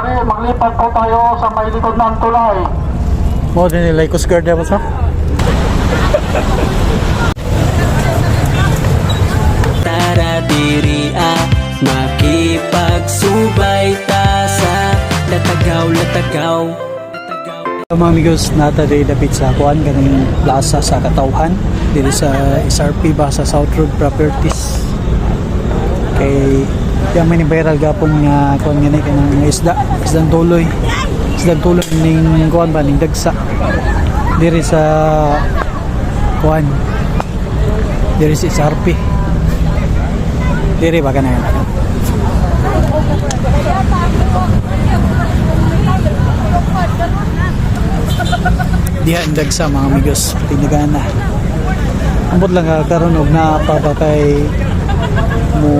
Maglipat po tayo sa may likod ng tulay. Mo din nila Coast Guard ba sa? Tara diri ah, makipagsubay ta sa Latagaw, latagaw. Mga amigos, nata day dapit sa kuan kaning plaza sa Katawhan diri sa SRP ba sa South Road Properties. Kay yang may ni viral gapon nga kuan nga ni kanang mga isda, isdang tuloy. Isdang tuloy ning kuan ba ning dagsa. Diri sa kuan diri sa SRP. Diri ba kanang? Diha ang dagsa, mga amigos, tinagana. Ambot lang ka karon og naa pa ba kay mo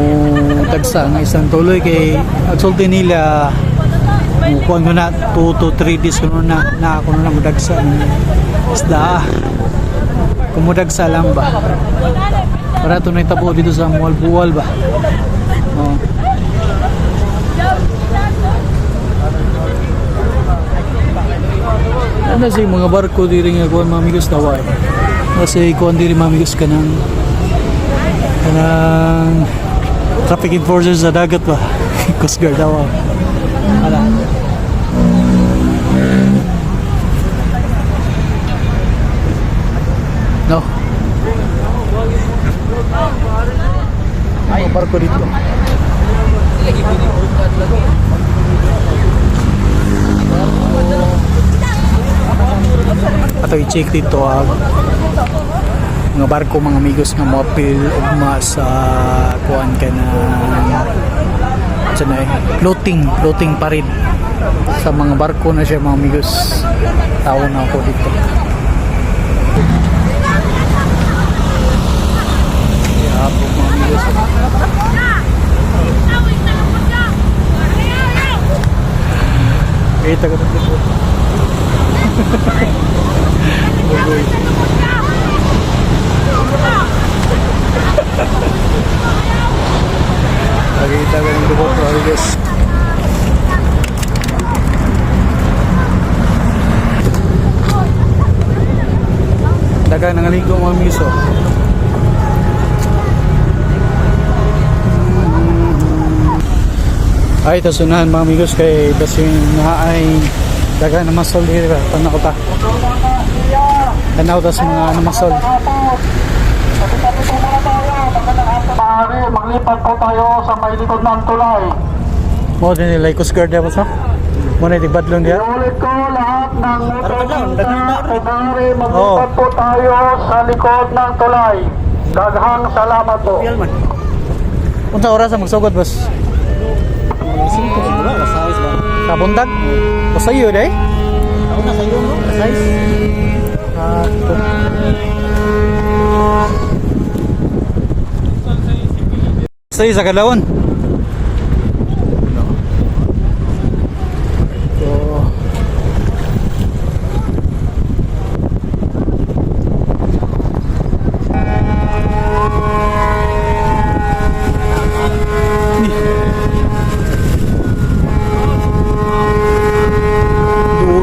dagsa nga isang tuloy kay agsulti nila mo kuan ko na 2 to 3 days kuno na na kuno na mo dagsa ang isda. Kung mo dagsa lang ba para to na tabo dito sa Mualbual ba. Oh. Ano sa mga barko diri nga kuan, mga amigos, daway. Kasi kuan diri, mga amigos, kanang traffic enforcers sa dagat ba. Coast Guard daw. Ala. No. Ay, mga barko dito. Ato i-check dito ang mga barko, mga amigos, nga moapil ugma sa kuan ka na sa na eh, floating floating parade sa mga barko na siya, mga amigos. Tao na ako dito. Yeah, po, mga amigos. Eh, taga dito. Bugoy. Nakita ko ng lubot, mga amigos. Daga nangaligo, mga amigos, oh. Ay, tasunahan, mga amigos, kay basin na ay daga na masol diri ba. Tanaw ta. Tanaw ta sa mga namasol. Maaari, maglipat po tayo sa may likod ng tulay. Mo din nila Coast Guard ba sa? Mo na badlong diha. Iulit ko lahat ng motorista, maaari, maglipat po tayo sa likod ng tulay. Daghang salamat po. Unsa oras ang magsugod, boss? Sa buntag? O sa iyo day? Ako na sa iyo, no? Size. Ah, ito. Sa iyo sa kadlawon. So,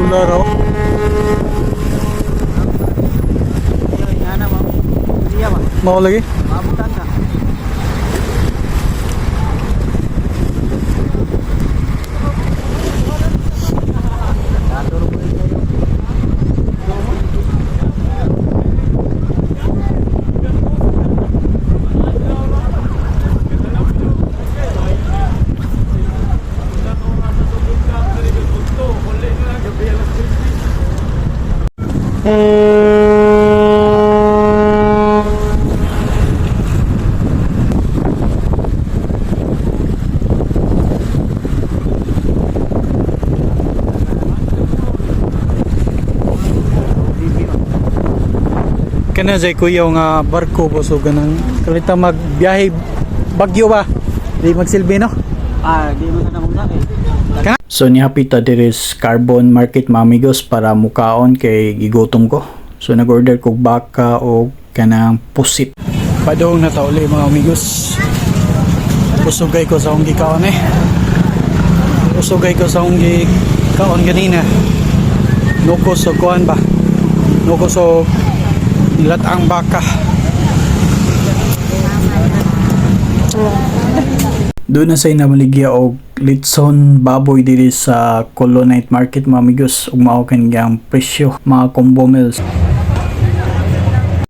Dula raw. Mao lagi. Maabutan ka. Kana say kuya nga barko bo, so ganang kalita magbiyahe bagyo ba. Di magsilbi, no? Ah, di mo na muna eh. So nihapit ta diri sa Carbon Market, mga amigos, para mukaon kay gigutom ko. So nag-order kog baka o kanang pusit. Padong na ta uli, mga amigos. Busugay ko sa akong gikaon eh. Nabusogay ko sa akong kaon ganina. Nukos o kuan ba? Nukos o nilatang baka. Doon na sa inamaligya og litson baboy diri sa Colon Night Market, mga amigos, ug mao kani ang presyo, mga combo meals.